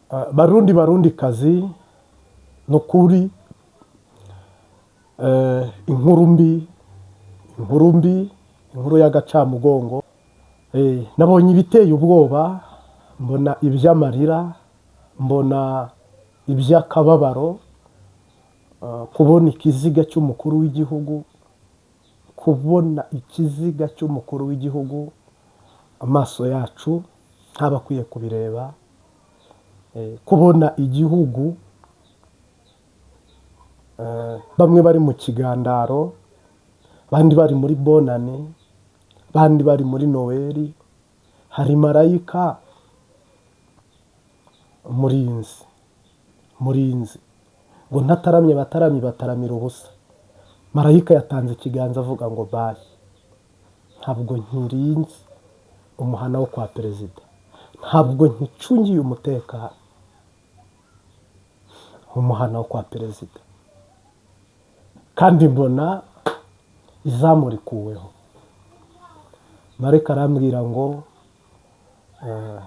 Barundi, barundi kazi, ni ukuri inkuru mbi, inkuru mbi, inkuru y'agacamugongo. Nabonye ibiteye ubwoba, mbona iby'amarira, mbona iby'akababaro, kubona ikiziga cy'umukuru w'igihugu, kubona ikiziga cy'umukuru w'igihugu, amaso yacu ntaba akwiye kubireba. Kubona igihugu bamwe bari mu kigandaro, abandi bari muri Bonane, abandi bari muri Noweli, hari marayika murinzi, murinzi ngo ntataramye, bataramye bataramira ubusa. Marayika yatanze ikiganza avuga ngo bye, ntabwo nkirinze umuhana wo kwa perezida, ntabwo nkicungiye umutekano umuhana wo kwa perezida. Kandi mbona izamu rikuweho. Marayika arambwira ngo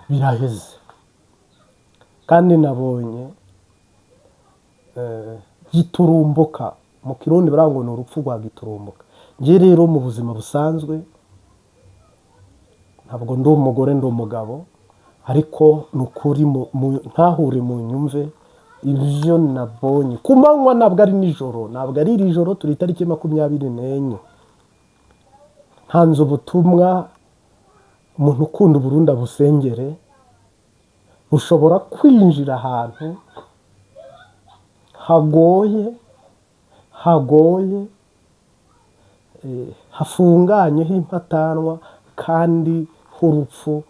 biraheze. Kandi nabonye giturumbuka, mu Kirundi baravuga ngo ni urupfu rwa giturumbuka. Njye rero mu buzima busanzwe ntabwo ndi umugore, ndi umugabo, ariko ni ukuri ntahure mu nyumve ibyo nabonye ku manywa, ntabwo ari nijoro, ntabwo ari iri joro, turi itariki 24. Ntanze ubutumwa, umuntu ukunda Uburundi abusengere, bushobora kwinjira ahantu hagoye, hagoye, hafunganye h'impatanwa kandi h'urupfu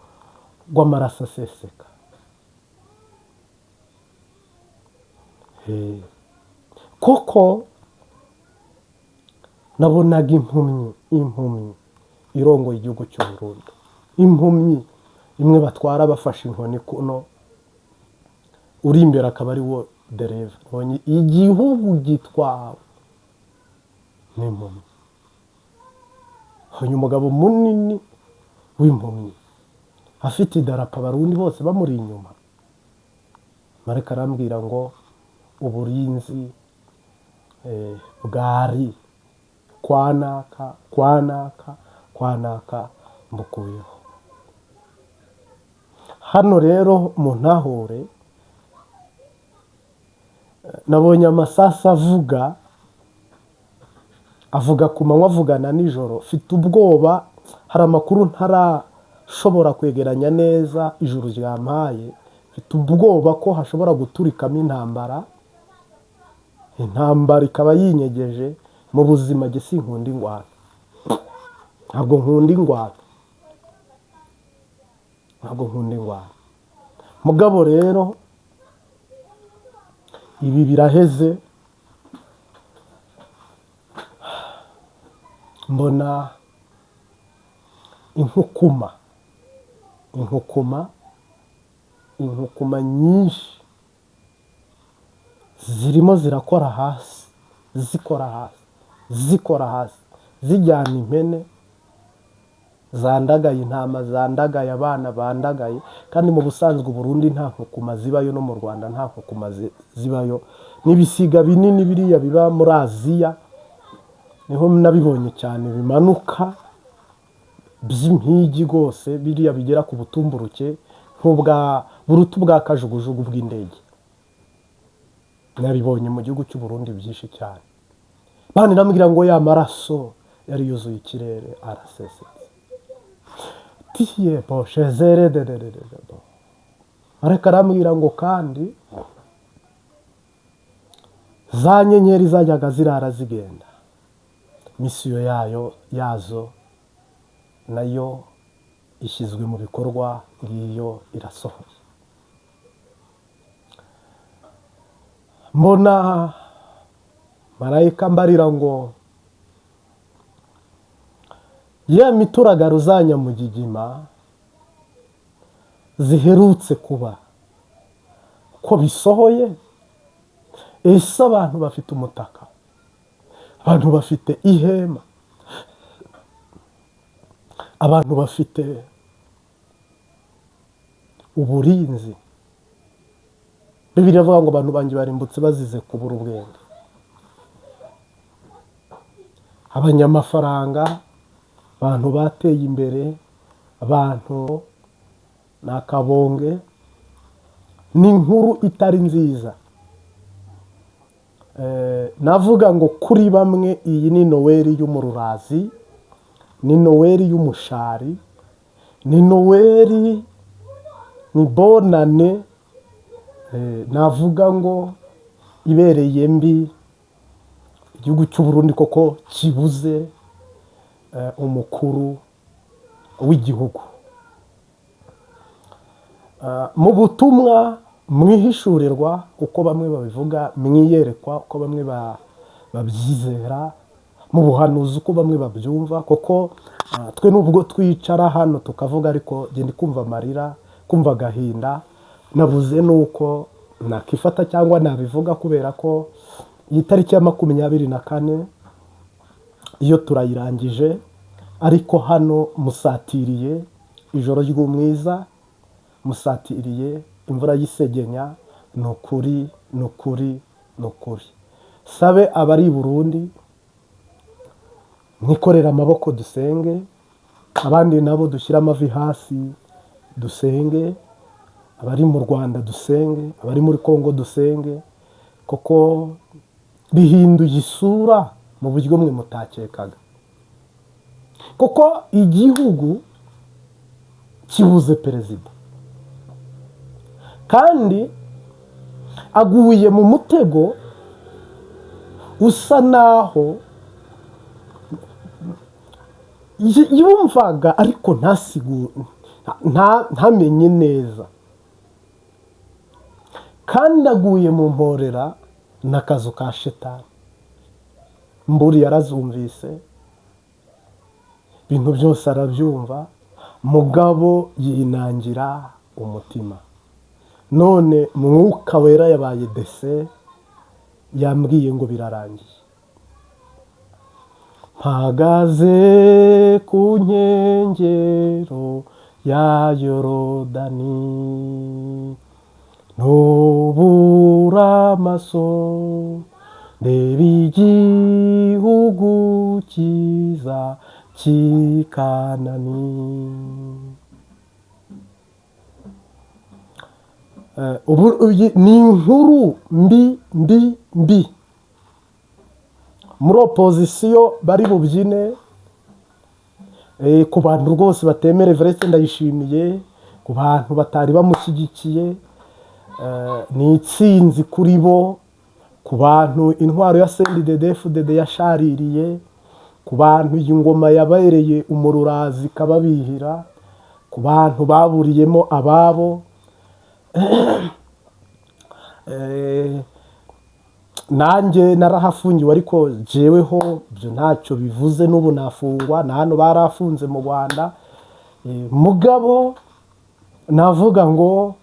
rw'amaraso aseseka. Koko nabonaga impumyi, impumyi irongoye igihugu cy'u Burundi, impumyi imwe batwara bafashe inkoni kuno, uri imbere akaba ari wo dereva. Nabonye igihugu gitwawe n'impumyi, nabonye umugabo munini w'impumyi afite idarapo, Abarundi bose bamuri inyuma. Marayika arambwira ngo uburinzi bwari kwa naka, kwa naka, kwa naka, mbukuyeho. Hano rero mu ntahure nabonye amasasu avuga, avuga ku manywa, avugana nijoro. Mfite ubwoba, hari amakuru ntarashobora kwegeranya neza ijuru ryampaye. Mfite ubwoba ko hashobora guturikamo intambara, intambara ikaba yinyegeje. Mu buzima njye sinkunda ingwano, ntabwo nkunda ingwano, ntabwo nkunda ingwano. Mugabo rero ibi biraheze, mbona inkukuma, inkukuma, inkukuma nyinshi zirimo zirakora hasi, zikora hasi, zikora hasi, zijyana impene zandagaye, intama zandagaye, abana bandagaye. Kandi mu busanzwe Burundi nta nkukuma zibayo, no mu Rwanda nta nkukuma zibayo. N'ibisiga binini biriya biba muri Aziya niho nabibonye cyane, bimanuka by'impigi rwose, biriya bigera ku butumburuke nk'ubwa buruta ubwa kajugujugu bw'indege. Nabibonye mu gihugu cy'u Burundi byinshi cyane. Bana irambwira ngo ya maraso yari yuzuye ikirere arasesetse. Tiye poshe zere de de de de de. Ariko arambwira ngo kandi za nyenyeri zajyaga zirara zigenda, misiyo yayo yazo nayo ishyizwe mu bikorwa, ngiyo irasohoye. Mbona marayika mbarira ngo ya mituragaro za nyamugigima ziherutse kuba ko bisohoye. Ese abantu bafite umutaka, abantu bafite ihema, abantu bafite uburinzi? Bibiliya iravuga ngo abantu banjye barimbutse bazize kubura ubwenge. Abanyamafaranga, abantu bateye imbere, abantu ni akabonge, ni inkuru itari nziza. Navuga ngo kuri bamwe iyi ni Noweli y'umururazi, ni Noweli y'umushari, ni Noweli, ni bonane, navuga ngo ibereye mbi igihugu cy'u Burundi koko kibuze umukuru w'igihugu. Mu butumwa mwihishurirwa uko bamwe babivuga, mwiyerekwa uko bamwe babyizera, mu buhanuzi uko bamwe babyumva, kuko twe nubwo twicara hano tukavuga, ariko genda kumva amarira, kumva agahinda, nabuze nuko nakifata cyangwa nabivuga, kubera ko iyi tariki ya 24 iyo turayirangije, ariko hano musatiriye ijoro ry'umwiza, musatiriye imvura y'isegenya. Ni ukuri, ni ukuri, ni ukuri. Sabe abari i Burundi mwikorere amaboko dusenge, abandi nabo dushyire amavi hasi dusenge, abari mu Rwanda dusenge, abari muri Kongo dusenge, kuko bihinduye isura mu buryo mwe mutakekaga, kuko igihugu kibuze perezida kandi aguye mu mutego usa naho yumvaga, ariko ntamenye neza, kandi aguye mu mporera n'akazu ka shetani. Mburi yarazumvise, ibintu byose arabyumva, mugabo yinangira umutima. None Mwuka Wera yabaye dese, yambwiye ngo birarangiye. Mpagaze ku nkengero ya Yorodani, ntubura amaso ndeba igihugu cyiza cy'i Kanani. Ubu ni inkuru mbi mbi mbi. Muri opozisiyo bari bubyine, ku bantu rwose batemera Evariste Ndayishimiye, ku bantu batari bamushyigikiye, ni itsinzi kuri bo, ku bantu intwaro ya CNDD-FDD yashaririye, ku bantu iyi ngoma yabereye umururazi ikababihira, ku bantu baburiyemo ababo. Nanjye narahafungiwe, ariko jeweho ibyo ntacyo bivuze, n'ubu nafungwa, na hano barafunze mu Rwanda. Mugabo navuga ngo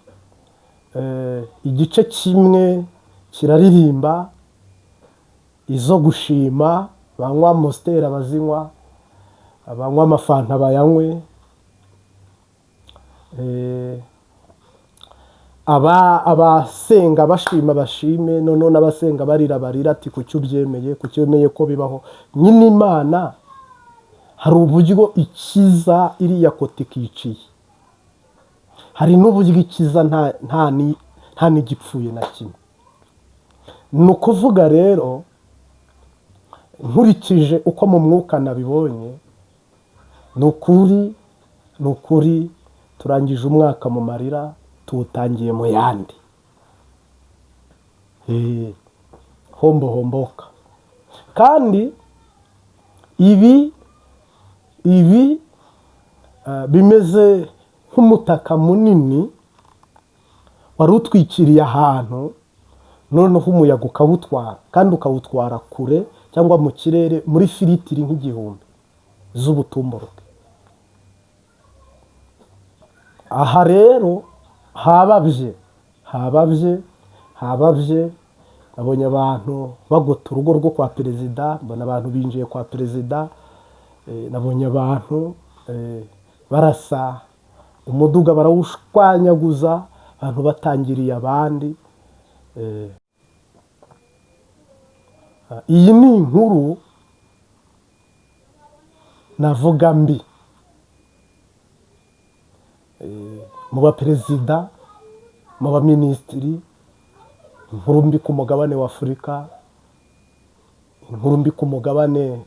igice kimwe kiraririmba izo gushima, banywa Amstel abazinywa, abanywa amafanta bayanywe, abasenga bashima bashime, noneho n'abasenga barira barira, ati kuki ubyemeye, kuki wemeye ko bibaho. Nyine Imana hari uburyo ikiza iriya kota ikiciye, hari n'uburyo ikiza nta n'igipfuye na kimwe. Ni ukuvuga rero nkurikije uko mu mwuka nabibonye, ni ukuri, ni ukuri turangije umwaka mu marira, tuwutangiye mu yandi. Hombo homboka. Kandi ibi bimeze nk'umutaka munini wari utwikiriye ahantu, noneho umuyaga ukawutwara, kandi ukawutwara kure cyangwa mu kirere muri firitiri nk'igihumbi z'ubutumburuke. Aha rero hababye, hababye, hababye. Nabonye abantu bagota urugo rwo kwa perezida, mbona abantu binjiye kwa perezida, nabonye abantu barasa umuduga barawushwanyaguza, abantu batangiriye abandi. Iyi ni inkuru navuga mbi mu baperezida, mu baminisitiri, inkuru mbi ku mugabane wa Afurika, inkuru mbi ku mugabane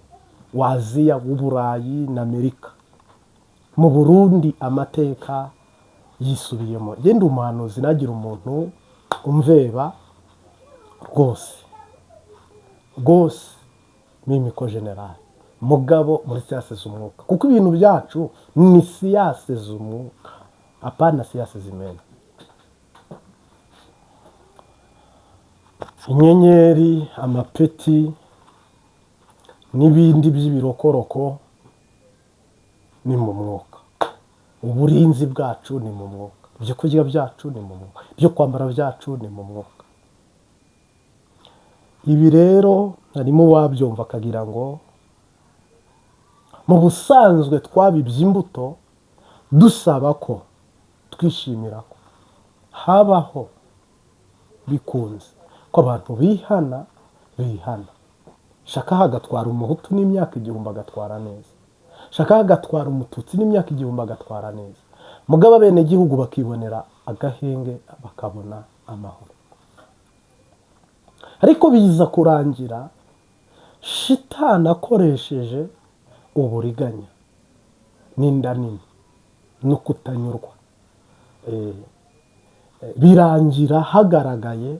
wa Aziya, w'Uburayi na Amerika. Mu Burundi amateka yisubiyemo. Genda umuhanuzi, nagira umuntu umveba rwose rwose, mimiko général mugabo muri science z'umwuka, kuko ibintu byacu ni science z'umwuka, apana science zimena. Inyenyeri, amapeti n'ibindi by'ibirokoroko ni mu mwuka. Uburinzi bwacu ni mu mwuka, ibyo kurya byacu ni mu mwuka, ibyo kwambara byacu ni mu mwuka. Ibi rero harimo uwabyumva akagira ngo mu busanzwe twabibye imbuto dusaba ko twishimira ko habaho bikunze ko abantu bihana bihana. Shaka hagatwara Umuhutu n'imyaka 1000 agatwara neza, shaka hagatwara Umututsi n'imyaka 1000 agatwara neza, mugabo abenegihugu bakibonera agahenge, bakabona amahoro. Ariko biza kurangira Shitani akoresheje uburiganya n'inda nini no kutanyurwa, birangira hagaragaye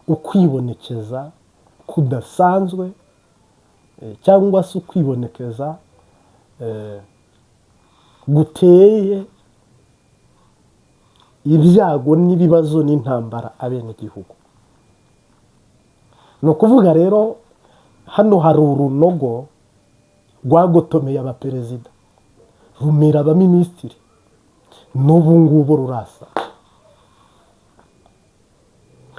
ukwibonekeza kudasanzwe, cyangwa se ukwibonekeza guteye ibyago n'ibibazo n'intambara abenegihugu. Ni ukuvuga rero hano hari urunogo rwagotomeye abaperezida, rumira abaminisitiri, n'ubu ngubu rurasa.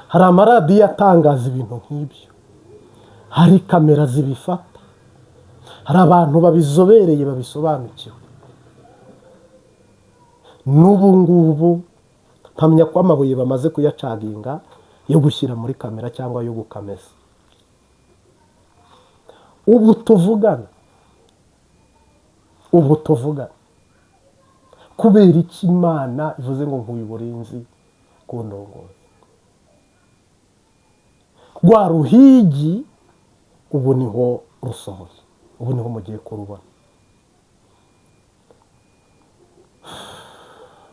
Hari amaradiyo atangaza ibintu nk'ibyo, hari kamera zibifata, hari abantu babizobereye babisobanukiwe. N'ubu ngubu mpamya ko amabuye bamaze kuyacaginga yo gushyira muri kamera cyangwa yo gukamesa. Ubu tuvugana, ubu tuvugana, kubera iki Imana ivuze ngo nkuye uburinzi ku ndongozi? Rwa ruhigi ubu niho rusohoye, ubu niho mugiye kurubona.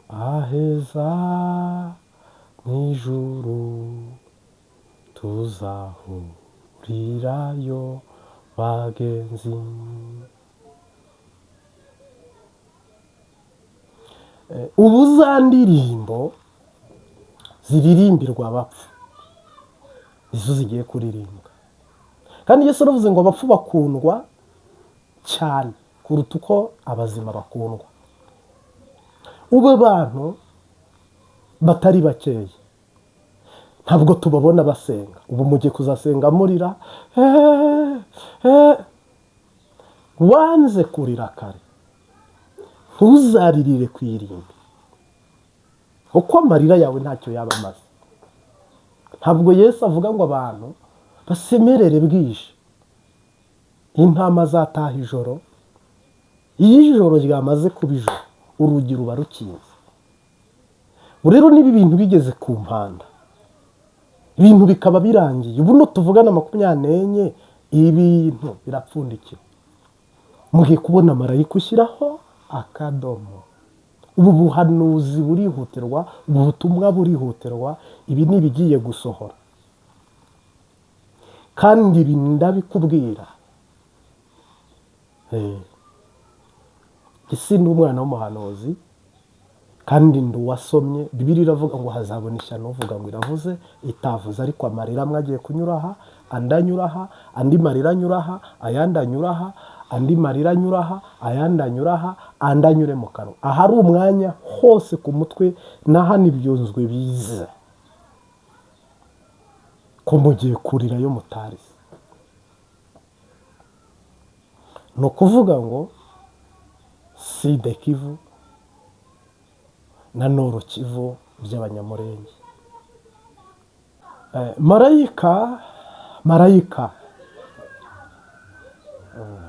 Aheza mu ijuru tuzahurirayo bagenzi. Ubu za ndirimbo ziririmbirwa abapfu izo zigiye kuririmbwa, kandi Yesu aravuze ngo abapfu bakundwa cyane kuruta uko abazima bakundwa. Ubu abantu batari bakeya ntabwo tubabona basenga. Ubu mugiye kuzasenga murira, wanze kurira kare ntuzaririre ku irimbi, kuko amarira yawe ntacyo yaba amaze. Ntabwo Yesu avuga ngo abantu basemerere bwije, intama zataha ijoro. Iyo ijoro ryamaze kuba ijoro, urugi ruba rukinze. Rero niba ibintu bigeze ku mpanda, ibintu bikaba birangiye, ubu no tuvugana 24, ibintu birapfundikiwe, mugiye kubona marayika ushyiraho akadomo. Ubu buhanuzi burihutirwa, ubu butumwa burihutirwa, ibi ni ibigiye gusohora. Kandi ibi ndabikubwira, isi ni umwana w'umuhanuzi kandi ndi uwasomye. Bibiliya iravuga ngo hazabona ishyano uvuga ngo iravuze itavuze, ariko amarira amwe agiye kunyura aha, andi anyura aha, andi marira anyura aha, ayandi anyura aha, andi marira anyura aha, ayandi anyura aha, andi anyure mu kanwa. Ahari umwanya hose ku mutwe na hano ibyunzwe biza ko mugiye kurira yo mutarize. Ni ukuvuga ngo Sud Kivu na Nord Kivu by'Abanyamurenge.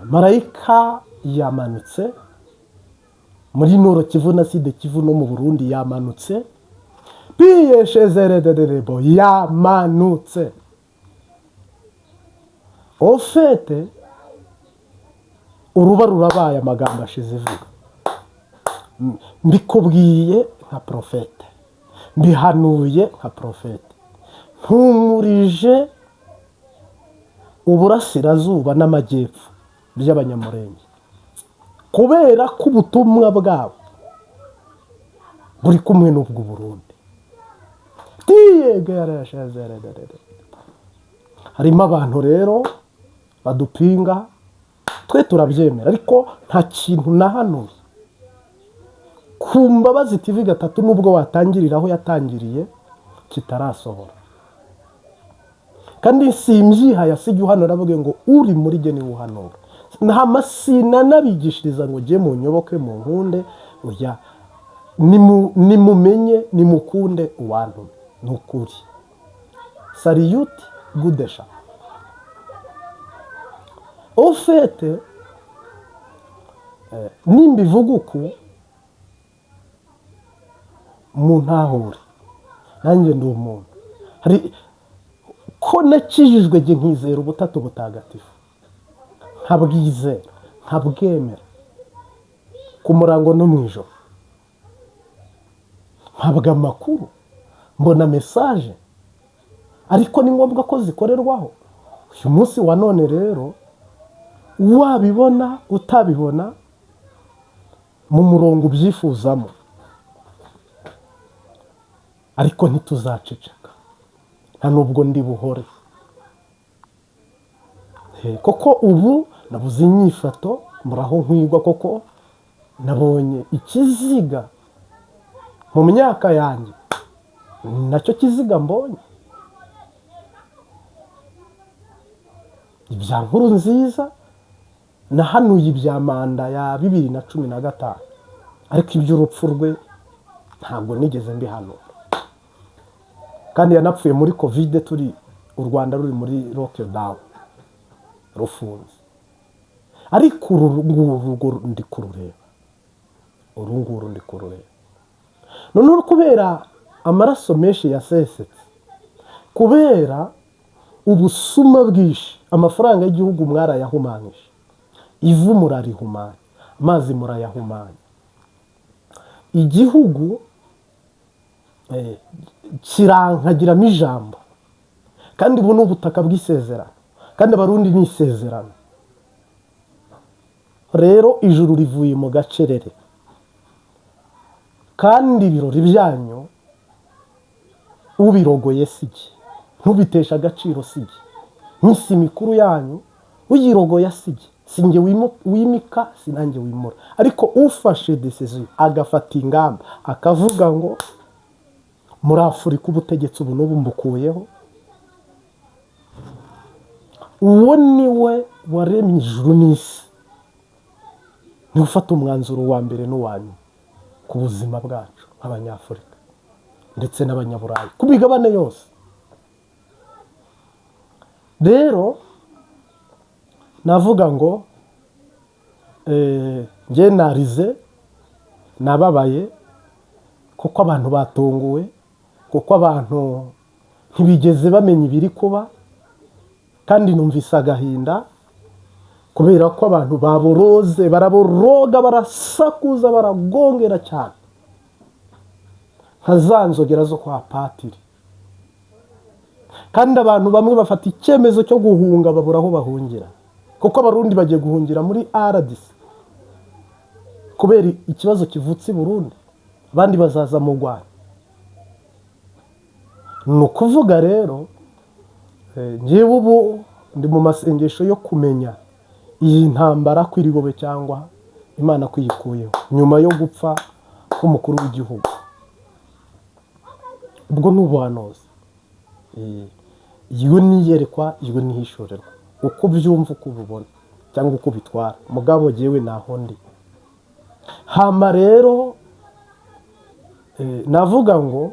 Marayika yamanutse muri Nord Kivu na Sud Kivu no mu Burundi, yamanutse piyeshezerederebo, yamanutse. Au fait, uruba rurabaye, amagambo ashize ivuga. Mbikubwiye nka prophète, mbihanuye nka prophète, mpumurije uburasirazuba n'amajyepfo by'Abanyamurenge, kubera ko ubutumwa bwabo buri kumwe n'ubw'u Burundi. Harimo abantu rero badupinga, twe turabyemera, ariko nta kintu nahanuye ku Mbabazi TV gatatu, nubwo watangirira aho yatangiriye, kitarasohora. Kandi simbyihaye, asijya uhanura avuge ngo uri muri jye niwe uhanura. Nta masina nabigishiriza ngo ujye mu nyoboke mu nkunde. Oya, nimumenye, nimukunde uwantumye, ni ukuri. Sariyuti gudesha. Au fait, nimbivuga uku mu ntahure, nanjye ndi umuntu. Hari ko nakijijwe jye nkizera Ubutatu Butagatifu, nkabwizera, nkabwemera ku murango no mu ijoro, mpabwa amakuru, mbona message, ariko ni ngombwa ko zikorerwaho. Uyu munsi wa none rero, wabibona utabibona mu murongo ubyifuzamo, ariko ntituzaceceka, nta nubwo ndi buhore. Koko ubu nabuze inyifato, muraho nkwigwa, koko nabonye ikiziga mu myaka yanjye, nacyo kiziga mbonye. Ibya nkuru nziza nahanuye ibya manda ya 2015, ariko iby'urupfu rwe ntabwo nigeze mbihanura. Kandi yanapfuye muri COVID, turi u Rwanda ruri muri lockdown, rufunze. Ariko uru nguru rwo ndi kurureba, uru nguru ndi kurureba noneho kubera amaraso menshi yasesetse, kubera ubusuma bwinshi, amafaranga y'igihugu mwarayahumanyije, ivu murarihumanya, amazi murayahumanya, igihugu kirankagiramo ijambo. Kandi ubu ni ubutaka bw'isezerano, kandi Abarundi ni isezerano. Rero ijuru rivuye mu gacerere, kandi ibirori byanyu ubirogoye si jye, ntubiteshe agaciro si jye. Iminsi mikuru yanyu uyirogoye si jye, si njye wimika, si nanjye wimura. Ariko ufashe décision, agafata ingamba, akavuga ngo muri Afurika ubutegetsi ubu n'ubu mbukuyeho, uwo ni we waremye ijuru n'isi, niwe ufata umwanzuro wa mbere n'uwa nyuma ku buzima bwacu nk'Abanyafurika ndetse n'Abanyaburayi ku migabane yose. Rero navuga ngo njye narize, nababaye, kuko abantu batunguwe, kuko abantu ntibigeze bamenya ibiri kuba. Kandi numvise agahinda kubera ko abantu baboroze, baraboroga, barasakuza, baragongera cyane nka za nzogera zo kwa patiri. Kandi abantu bamwe bafata icyemezo cyo guhunga, babura aho bahungira, kuko Abarundi bagiye guhungira muri RDC kubera ikibazo kivutse i Burundi, abandi bazaza mu Rwanda. Ni ukuvuga rero, njyewe ubu ndi mu masengesho yo kumenya iyi ntambara ko iri bube cyangwa Imana kwiyikuyeho nyuma yo gupfa k'umukuru w'igihugu. Ubwo ni ubuhanuzi. Iyo ni iyerekwa, iyo ni ihishurirwa, uko ubyumva, uko ubibona cyangwa uko ubitwara, mugabo jyewe naho ndi. Hama rero navuga ngo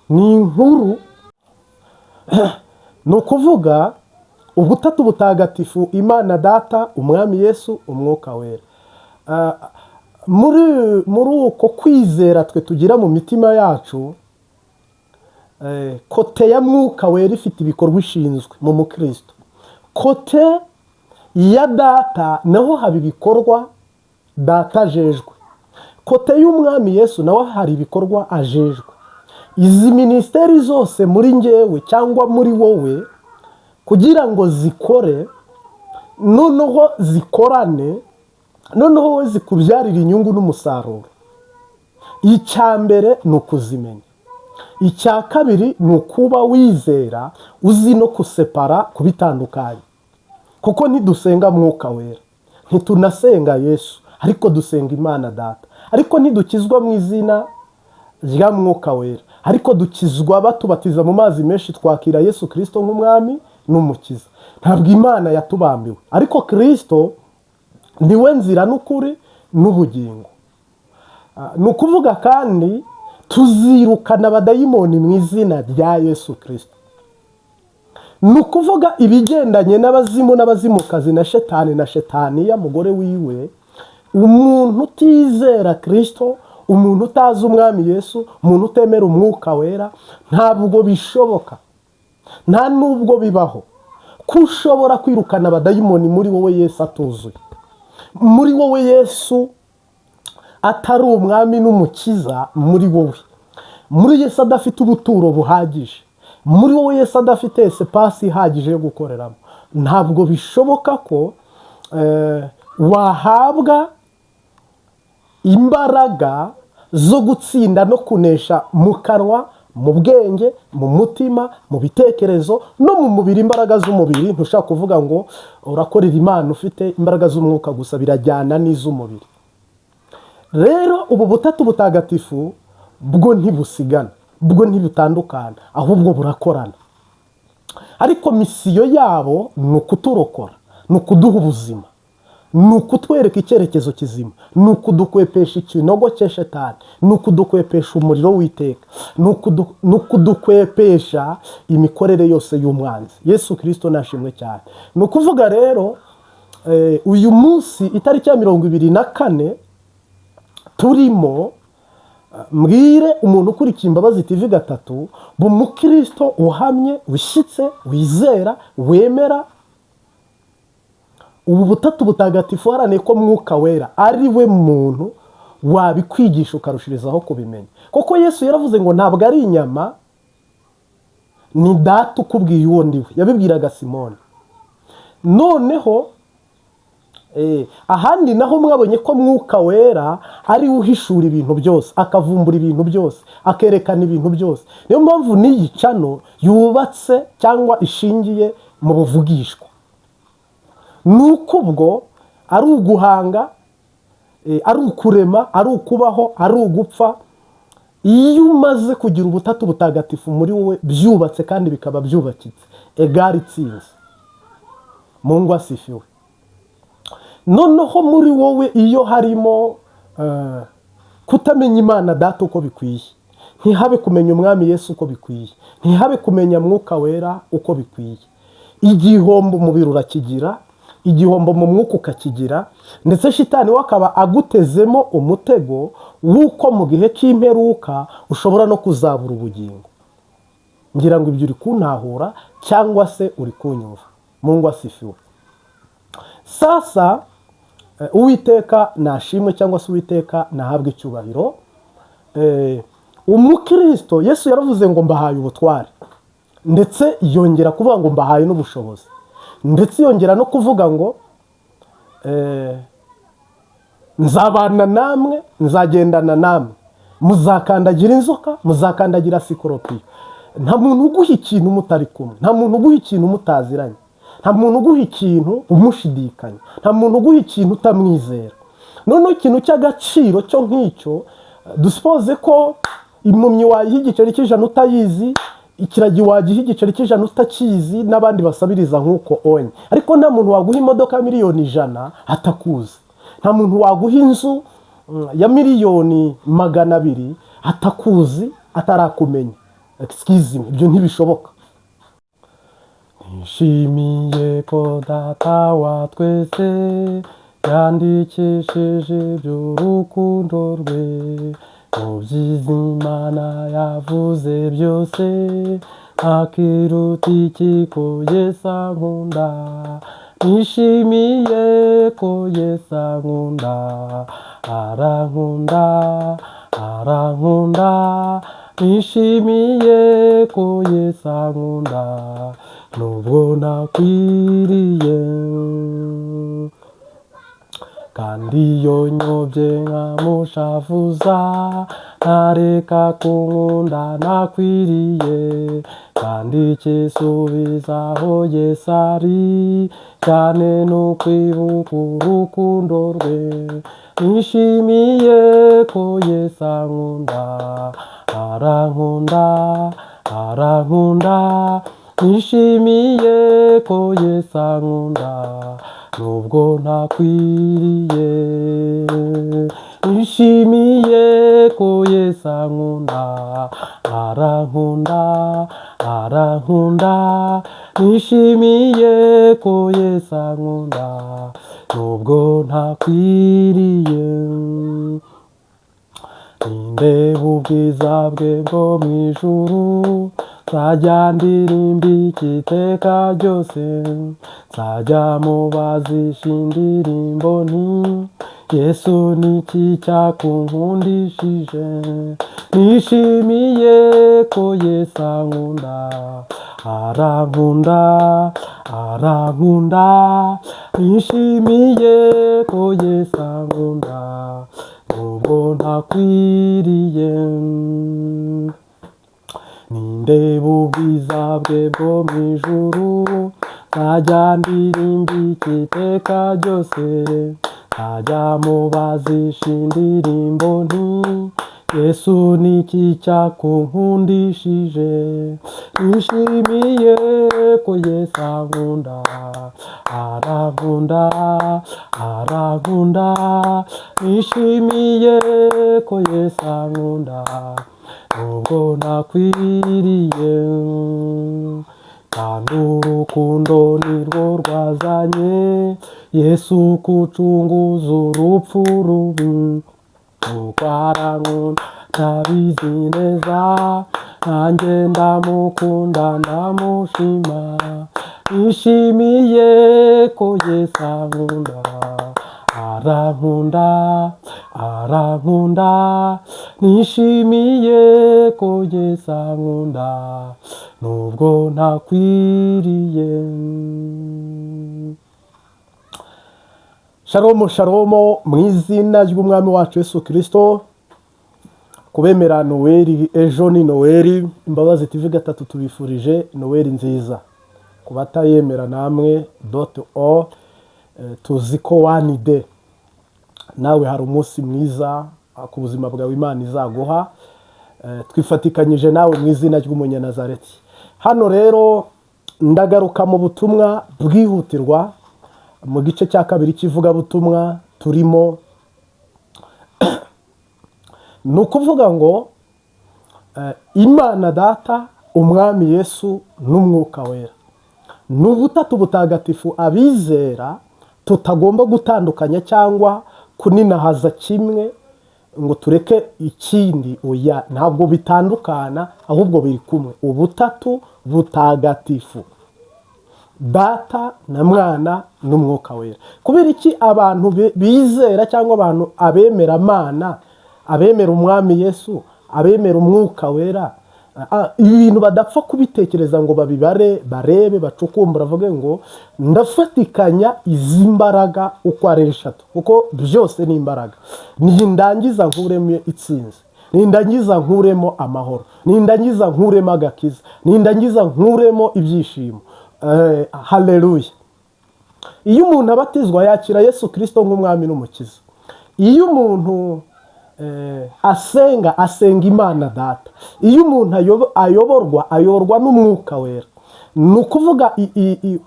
ni inkuru. Ni ukuvuga Ubutatu Butagatifu, Imana Data, Umwami Yesu, Umwuka Wera. Muri uko kwizera twe tugira mu mitima yacu, côté ya Mwuka Wera ifite ibikorwa ishinzwe mu mukristo, côté ya Data naho haba ibikorwa Data ajejwe, côté y'Umwami Yesu naho hari ibikorwa ajejwe. Izi minisiteri zose muri ngewe cyangwa muri wowe, kugira ngo zikore, noneho zikorane, noneho wowe zikubyarira inyungu n'umusaruro, icya mbere ni ukuzimenya. Icya kabiri ni ukuba wizera, uzi no gusepara, kubitandukanya, kuko ntidusenga Mwuka Wera, ntitunasenga Yesu, ariko dusenga Imana Data. Ariko ntidukizwa mu izina rya Mwuka Wera, ariko dukizwa batubatiza mu mazi menshi, twakira Yesu Kirisito nk'Umwami n'Umukiza. Ntabwo Imana yatubambiwe, ariko Kirisito niwe nzira n'ukuri n'ubugingo. Ni ukuvuga kandi tuzirukana abadayimoni mu izina rya Yesu Kirisito. Ni ukuvuga ibigendanye n'abazimu n'abazimukazi na shetani na shetaniya mugore wiwe. Umuntu utizera Kirisito, umuntu utazi Umwami Yesu, umuntu utemera Umwuka Wera, ntabwo bishoboka, nta n'ubwo bibaho ko ushobora kwirukana abadayimoni muri wowe Yesu atuzuye muri wowe, Yesu atari Umwami n'Umukiza muri wowe, muri Yesu adafite ubuturo buhagije muri wowe, Yesu adafite espace ihagije yo gukoreramo. Ntabwo bishoboka ko wahabwa imbaraga zo gutsinda no kunesha mu kanwa, mu bwenge, mu mutima, mu bitekerezo no mu mubiri. Imbaraga z'umubiri, ntushobora kuvuga ngo urakorera Imana ufite imbaraga z'umwuka gusa, birajyana n'iz'umubiri. Rero ubu Butatu Butagatifu bwo ntibusigana, bwo ntibutandukana, ahubwo burakorana. Ariko mission yabo ni ukuturokora, ni ukuduha ubuzima, ni ukutwereka icyerekezo kizima, ni ukudukwepesha ikinogo cye shetani, ni ukudukwepesha umuriro w'iteka, ni ukudukwepesha imikorere yose y'umwanzi. Yesu Kirisito nashimwe cyane. Ni ukuvuga rero uyu munsi itariki ya 24 turimo, mbwire umuntu ukurikiye Imbabazi TV gatatu, umukristo uhamye, ushyitse, wizera, wemera ubu Butatu Butagatifu, uharaniye ko Mwuka Wera ari we muntu wabikwigisha ukarushirizaho kubimenya, kuko Yesu yaravuze ngo ntabwo ari inyama, ni Data ukubwiye uwo ndiwe. Yabibwiraga Simoni. Noneho ahandi naho mwabonye ko Mwuka Wera ari we uhishura ibintu byose, akavumbura ibintu byose, akerekana ibintu byose. Niyo mpamvu n'iyi channel yubatse cyangwa ishingiye mu buvugishwa. Ni uko ubwo ari uguhanga, ari ukurema, ari ukubaho, ari ugupfa. Iyo umaze kugira Ubutatu Butagatifu muri wowe byubatse kandi bikaba byubakitse, egare itsinze. Mungu asifiwe. Noneho muri wowe iyo harimo kutamenya Imana Data uko bikwiye, ntihabe kumenya Umwami Yesu uko bikwiye, ntihabe kumenya Mwuka Wera uko bikwiye, igihombo umubiri urakigira, igihombo mu mwuka ukakigira, ndetse shitani we akaba agutezemo umutego w'uko mu gihe cy'imperuka ushobora no kuzabura ubugingo. Ngira ngo ibyo uri kuntahura cyangwa se uri kunyumva. Mungu asifiwe. Sasa Uwiteka nashimwe cyangwa se Uwiteka nahabwe icyubahiro. Umukristo, Yesu yaravuze ngo mbahaye ubutware, ndetse yongera kuvuga ngo mbahaye n'ubushobozi, ndetse yongera no kuvuga ngo nzabana namwe, nzagendana namwe, muzakandagira inzoka, muzakandagira sikoropiyo. Nta muntu uguha ikintu mutari kumwe, nta muntu uguha ikintu mutaziranye, nta muntu uguha ikintu umushidikanya, nta muntu uguha ikintu utamwizera. Noneho ikintu cy'agaciro cyo nk'icyo, dusipoze ko impumyi wayiha igiceri cy'ijana utayizi, ikiragi wagiha igiceri cy'ijana utakizi, n'abandi basabiriza nk'uko onye, ariko nta muntu waguha imodoka ya miliyoni 100 atakuzi, nta muntu waguha inzu ya miliyoni 200 atakuzi, atarakumenya. Excuse me, ibyo ntibishoboka. Nishimiye ko Data wa twese yandikishije iby'urukundo rwe. Mu byiza Imana yavuze byose, ntakiruta iki ko Yesu ankunda. Nishimiye ko Yesu ankunda, arankunda, arankunda. Nishimiye ko Yesu ankunda nubwo nakwiriye. Kandi iyo nyobye nkamushavuza, ntareka kunkunda nakwiriye. Kandi ikisubizaho Yesu ari cyane ni ukwibuka urukundo rwe. Nishimiye ko Yesu ankunda, arankunda, arankunda. Nishimiye ko Yesu ankunda nubwo ntakwiriye. Nishimiye ko Yesu ankunda, arankunda, arankunda. Nishimiye ko Yesu ankunda nubwo ntakwiriye. Nindeba ubwiza bwe bwo mu ijuru, nzajya ndirimba iki iteka ryose? Nzajya mubazisha indirimbo nti: "Yesu, niki cyakunkundishije?" Nishimiye ko Yesu ankunda, arankunda, arankunda. Nishimiye ko Yesu ankunda nubwo ntakwiriye. Nindeba ubwiza bwe bwo mu ijuru, nzajya ndirimba iki iteka ryose? Nzajya mubazisha indirimbo nti: "Yesu, niki cyakunkundishije?" Nishimiye ko Yesu ankunda, arankunda, arankunda. Nishimiye ko Yesu ankunda nubwo nakwiriye. Kandi urukundo nirwo rwazanye Yesu kucunguza urupfu rubi. Nuko arankunda, ndabizi neza, nanjye ndamukunda, ndamushima. Nishimiye ko Yesu ankunda, arankunda, arankunda. Nishimiye ko Yesu ankunda nubwo ntakwiriye. Shalomu, shalomu, mu izina ry'Umwami wacu Yesu Kirisito. Kubemera Noweli, ejo ni Noweli. Imbabazi TV gatatu tubifurije Noweli nziza. Ku batayemera namwe dot o, tuzi ko one day nawe hari umunsi mwiza ku buzima bwawe Imana izaguha. Twifatikanyije nawe mu izina ry'Umunyanazareti. Hano rero ndagaruka mu butumwa bwihutirwa mu gice cya kabiri cy'ivugabutumwa turimo. Ni ukuvuga ngo Imana Data, Umwami Yesu n'Umwuka Wera ni ubutatu butagatifu abizera tutagomba gutandukanya cyangwa kuninahaza kimwe ngo tureke ikindi. Oya, ntabwo bitandukana, ahubwo biri kumwe. Ubutatu butagatifu, Data na Mwana n'Umwuka Wera. Kubera iki abantu bizera cyangwa abantu abemera Mana, abemera Umwami Yesu, abemera Umwuka Wera, ibintu badapfa kubitekereza ngo babibare, barebe, bacukumbura, bavuge ngo ndafatikanya izi mbaraga uko ari eshatu, kuko byose ni imbaraga, nindangiza nkuremo itsinzi, nindangiza nkuremo amahoro, nindangiza nkuremo agakiza, nindangiza nkuremo ibyishimo? Haleluya! Iyo umuntu abatizwa yakira Yesu Kirisito nk'Umwami n'Umukiza. Iyo umuntu asenga, asenga Imana Data. Iyo umuntu ayoborwa, ayoborwa n'Umwuka Wera. Ni ukuvuga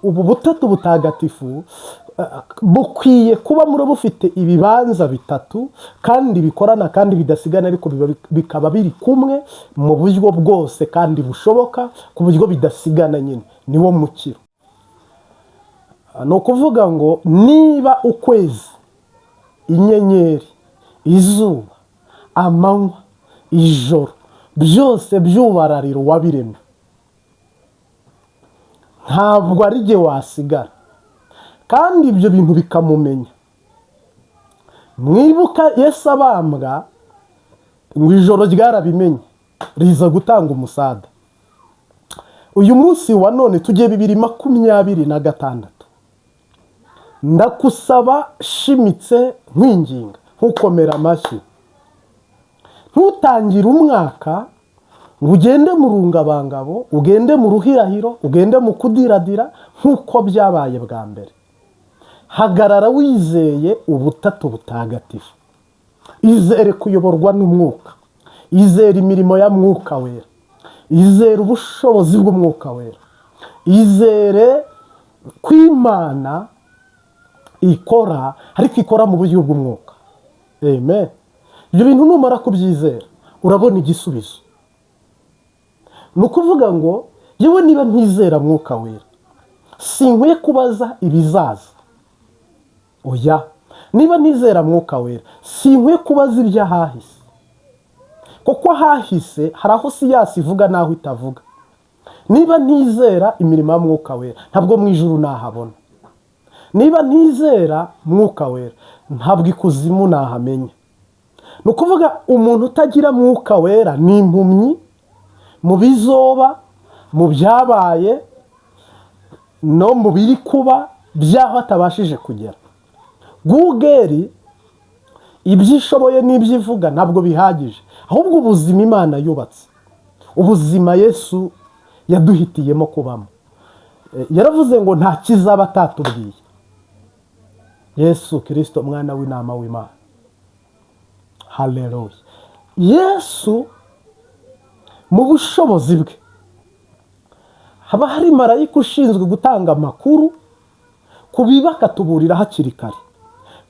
ubu butatu butagatifu bukwiye kuba muri bufite ibibanza bitatu kandi bikorana kandi bidasigana, ariko bikaba biri kumwe mu buryo bwose kandi bushoboka, ku buryo bidasigana nyine. Niwo mukiro. Ni ukuvuga ngo niba ukwezi, inyenyeri, izuba, amanywa, ijoro, byose byubararira uwabiremye, ntabwo ari jye wasigara, kandi ibyo bintu bikamumenya. Mwibuka Yesu abambwa, ngo ijoro ryarabimenye riza gutanga umusada. Uyu munsi wa none tugiye 2026, ndakusaba shimitse, nkwinginga, nkukomera amashyi, ntutangire umwaka ngo ugende mu rungabangabo, ugende mu ruhirahiro, ugende mu kudiradira nk'uko byabaye bwa mbere. Hagarara wizeye ubutatu butagatifu, izere kuyoborwa n'umwuka, izere imirimo ya Mwuka Wera, izere ubushobozi bw'Umwuka Wera, izere ko Imana ikora, ariko ikora mu buryo bw'umwuka. Amen. Ibyo bintu numara kubyizera urabona igisubizo. Ni ukuvuga ngo yewe niba ntizera Mwuka Wera, sinkwiye kubaza ibizaza. Oya, niba ntizera Mwuka Wera, sinkwiye kubaza iby'ahahise, kuko ahahise hari aho science ivuga n'aho itavuga. Niba ntizera imirimo ya Mwuka Wera, ntabwo mu ijuru nahabona. Niba ntizera Mwuka Wera, ntabwo ikuzimu nahamenya. Ni ukuvuga umuntu utagira Mwuka Wera ni impumyi mu bizoba, mu byabaye no mu biri kuba by'aho atabashije kugera. Google ibyo ishoboye n'ibyo ivuga ntabwo bihagije, ahubwo ubuzima Imana yubatse, ubuzima Yesu yaduhitiyemo kubamo. Yaravuze ngo nta kizaba atatubwiye. Yesu Kirisito, umwana w'intama w'Imana, haleluya! Yesu mu bushobozi bwe, haba hari marayika ushinzwe gutanga amakuru ku bibi, akatuburira hakiri kare,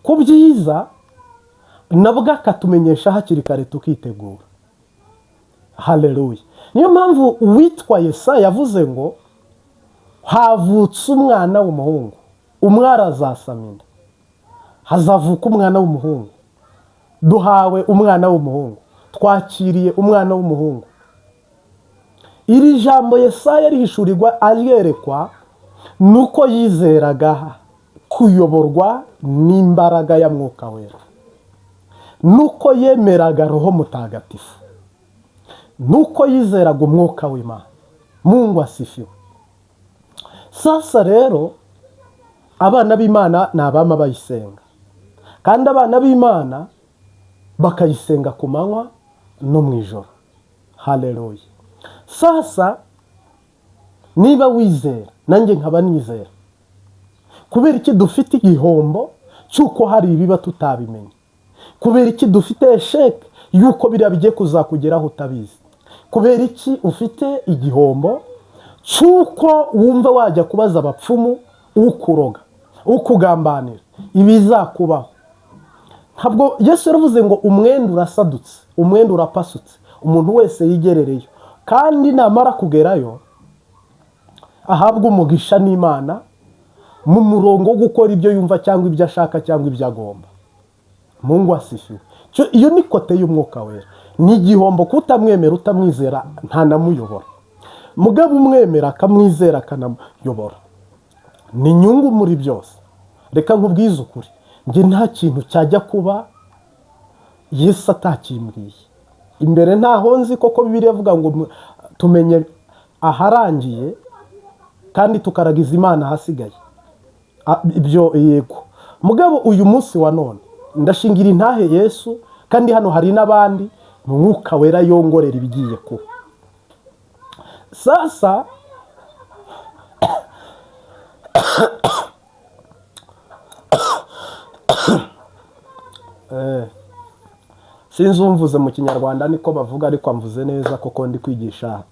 ku byiza nabwo akatumenyesha hakiri kare tukitegura. Haleluya! Niyo mpamvu uwitwa Yesaya yavuze ngo havutse umwana w'umuhungu, umwari azasama inda, hazavuka umwana w'umuhungu, duhawe umwana w'umuhungu, twakiriye umwana w'umuhungu. Iri jambo Yesaya rihishurirwa, aryerekwa, ni uko yizeraga kuyoborwa n'imbaraga ya Mwuka Wera, nuko yemeraga Roho Mutagatifu, nuko yizeraga umwuka w'Imana. Mungu asifiwe. Sasa rero abana b'Imana ni abama bayisenga, kandi abana b'Imana bakayisenga ku manywa no mu ijoro. Haleluya! Sasa niba wizera, nanjye nkaba nizera, kubera iki dufite igihombo cy'uko hari ibiba tutabimenye? Kubera iki dufite échec y'uko biriya bigiye kuzakugeraho utabizi? Kubera iki ufite igihombo cy'uko wumva wajya kubaza abapfumu, ukuroga, ukugambanira ibizakubaho? Ntabwo Yesu yaravuze ngo umwenda urasadutse, umwenda urapasutse, umuntu wese yigerereyo, kandi namara kugerayo ahabwa umugisha n'Imana mu murongo wo gukora ibyo yumva cyangwa ibyo ashaka cyangwa ibyo agomba. Mungu asifiwe. Iyo ni côté y'Umwuka Wera. Ni igihombo kutamwemera, utamwizera ntanamuyobora. Mugabo umwemera, akamwizera, akanamuyobora, ni inyungu muri byose. Reka nkubwize ukuri, njye nta kintu cyajya kuba Yesu atakimbwiye imbere. Ntaho nzi koko. Bibiliya ivuga ngo tumenye aharangiye kandi tukaragiza Imana ahasigaye. Ibyo yego, mugabo uyu munsi wa none ndashingira intahe Yesu, kandi hano hari n'abandi Mwuka Wera yongorera ibigiye kuba. Sasa sinzi umvuze mu Kinyarwanda niko bavuga, ariko mvuze neza kuko ndi kwigisha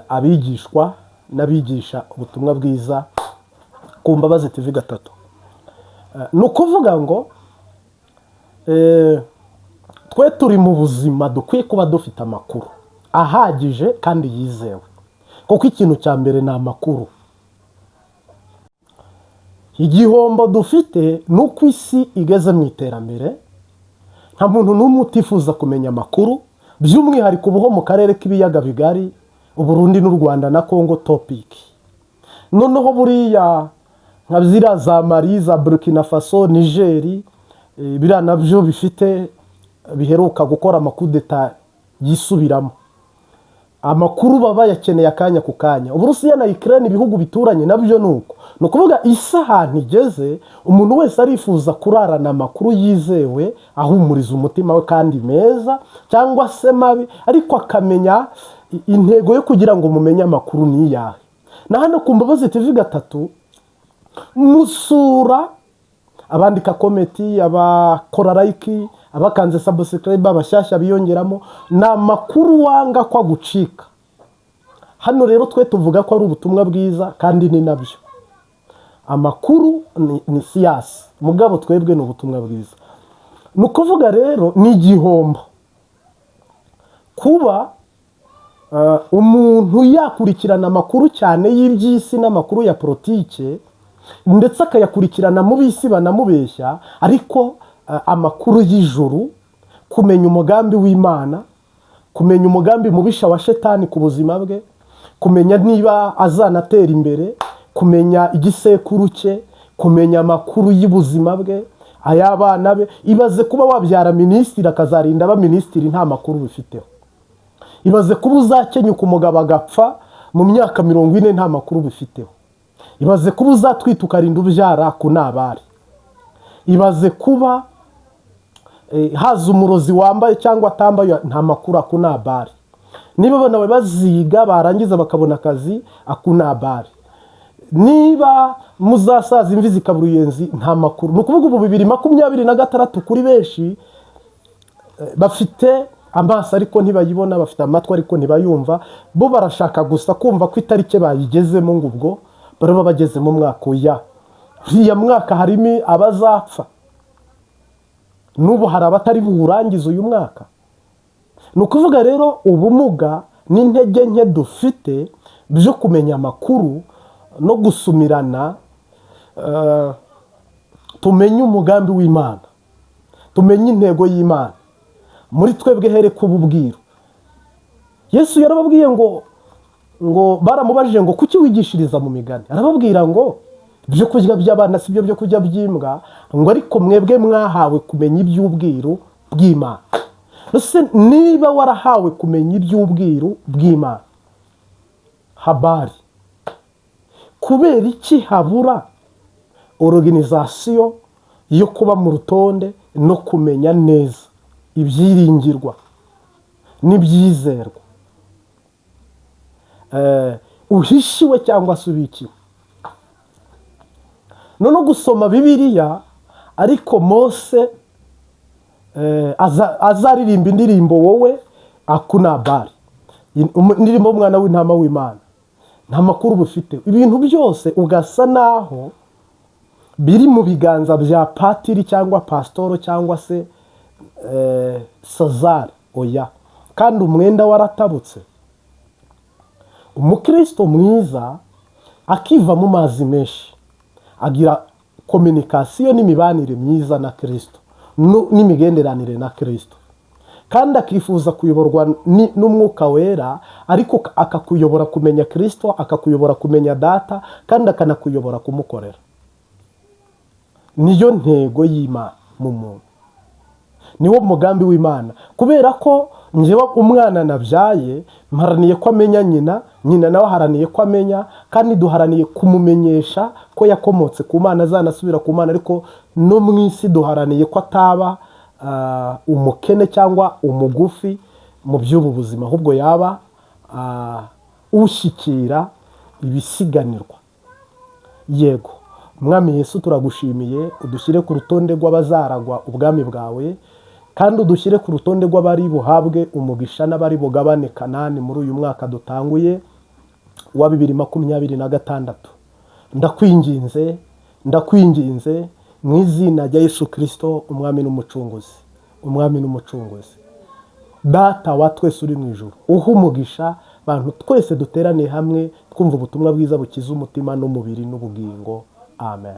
abigishwa n'abigisha ubutumwa bwiza ku Mbabazi TV gatatu. Ni ukuvuga ngo twe turi mu buzima dukwiye kuba dufite amakuru ahagije kandi yizewe, kuko ikintu cya mbere ni amakuru. Igihombo dufite ni uko isi igeze mu iterambere, nta muntu n'umwe utifuza kumenya amakuru, by'umwihariko ubu ho mu karere k'ibiyaga bigari, Uburundi n'u Rwanda na Congo topic. Noneho buriya nka ziriya za Mali, za Burkina Faso, Nigeri, biriya nabyo bifite biheruka gukora amakudeta yisubiramo, amakuru baba bayakeneye akanya ku kanya. Uburusiya na Ukraine, ibihugu bituranye nabyo, ni uko. Ni ukuvuga isi ahantu igeze, umuntu wese arifuza kurarana amakuru yizewe ahumuriza umutima we kandi meza cyangwa se mabi, ariko akamenya intego yo kugira ngo mumenye amakuru ni iyahe. Na hano ku Mbabazi TV gatatu musura abandika comment, abakora like, abakanze subscribe, abashyashya biyongeramo, ni amakuru wanga ko agucika. Hano rero twe tuvuga ko ari ubutumwa bwiza, kandi ni nabyo. Amakuru ni science, mugabo twebwe ni ubutumwa bwiza. Ni ukuvuga rero ni igihombo kuba umuntu yakurikirana amakuru cyane y'iby'isi n'amakuru ya politike, ndetse akayakurikirana mu b'isi banamubeshya, ariko amakuru y'ijuru, kumenya umugambi w'Imana, kumenya umugambi mubisha wa Shetani ku buzima bwe, kumenya niba azanatera imbere, kumenya igisekuru cye, kumenya amakuru y'ubuzima bwe, ay'abana be. Ibaze kuba wabyara minisitiri akazarinda aba minisitiri nta makuru bifiteho. Ibaze kuba uzakenyuka umugabo agapfa mu myaka 40 nta makuru bifiteho. Ibaze kuba uzatwita ukarinda ubyara ku nabari. Ibaze kuba haza umurozi wambaye cyangwa atambaye nta makuru aku nabari. Niba abana bawe baziga barangiza bakabona akazi aku nabari. Niba muzasaza imvi zikaba uruyenzi nta makuru. Ni ukuvuga ubu 2026 kuri benshi bafite amaso ariko ntibayibona, bafite amatwi ariko ntibayumva. Bo barashaka gusa kumva ko itariki bayigezemo, ngo ubwo baraba bageze mu mwaka. Oya, uriya mwaka harimo abazapfa, n'ubu hari abatari buwurangize uyu mwaka. Ni ukuvuga rero ubumuga n'intege nke dufite byo kumenya amakuru no gusumirana, tumenye umugambi w'Imana, tumenye intego y'Imana muri twebwe, here kuba ubwiru. Yesu yarababwiye ngo baramubajije ngo kuki wigishiriza mu migani? Arababwira ngo ibyo kurya by'abana si byo byo kurya by'imbwa, ngo ariko mwebwe mwahawe kumenya iby'ubwiru bw'Imana. Ese niba warahawe kumenya iby'ubwiru bw'Imana, habari, kubera iki habura organisation yo kuba mu rutonde no kumenya neza ibyiringirwa n'ibyizerwa uhishiwe cyangwa se ubikiwe? None gusoma Bibiliya, ariko Mose azaririmba indirimbo wowe akunabari, indirimbo y'umwana w'intama w'Imana, nta makuru uba ufite. Ibintu byose ugasa naho biri mu biganza bya patiri cyangwa pasitoro cyangwa se sazari. Oya, kandi umwenda waratabutse. Umukristo mwiza akiva mu mazi menshi agira communication n'imibanire myiza na Kirisito, n'imigenderanire na Kirisito, kandi akifuza kuyoborwa n'Umwuka Wera, ariko akakuyobora kumenya Kirisito, akakuyobora kumenya Data, kandi akanakuyobora kumukorera. Niyo ntego y'Imana mu muntu, niwo mugambi w'Imana. Kubera ko njyewe umwana nabyaye mparaniye ko amenya nyina, nyina nawe aharaniye ko amenya, kandi duharaniye kumumenyesha ko yakomotse ku Mana, azanasubira ku Mana. Ariko no mu isi duharaniye ko ataba umukene cyangwa umugufi mu by'ubu buzima, ahubwo yaba ushyikira ibisiganirwa. Yego Mwami Yesu, turagushimiye. Udushyire ku rutonde rw'abazaragwa ubwami bwawe, kandi udushyire ku rutonde rw'abari buhabwe umugisha n'abari bugabane Kanani muri uyu mwaka dutanguye wa 2026. Ndakwinginze, ndakwinginze mu izina rya Yesu Kirisito, Umwami n'Umucunguzi, Umwami n'Umucunguzi. Data wa twese uri mu ijuru, uha umugisha abantu twese duteraniye hamwe twumva ubutumwa bwiza bukiza umutima n'umubiri n'ubugingo. Amen.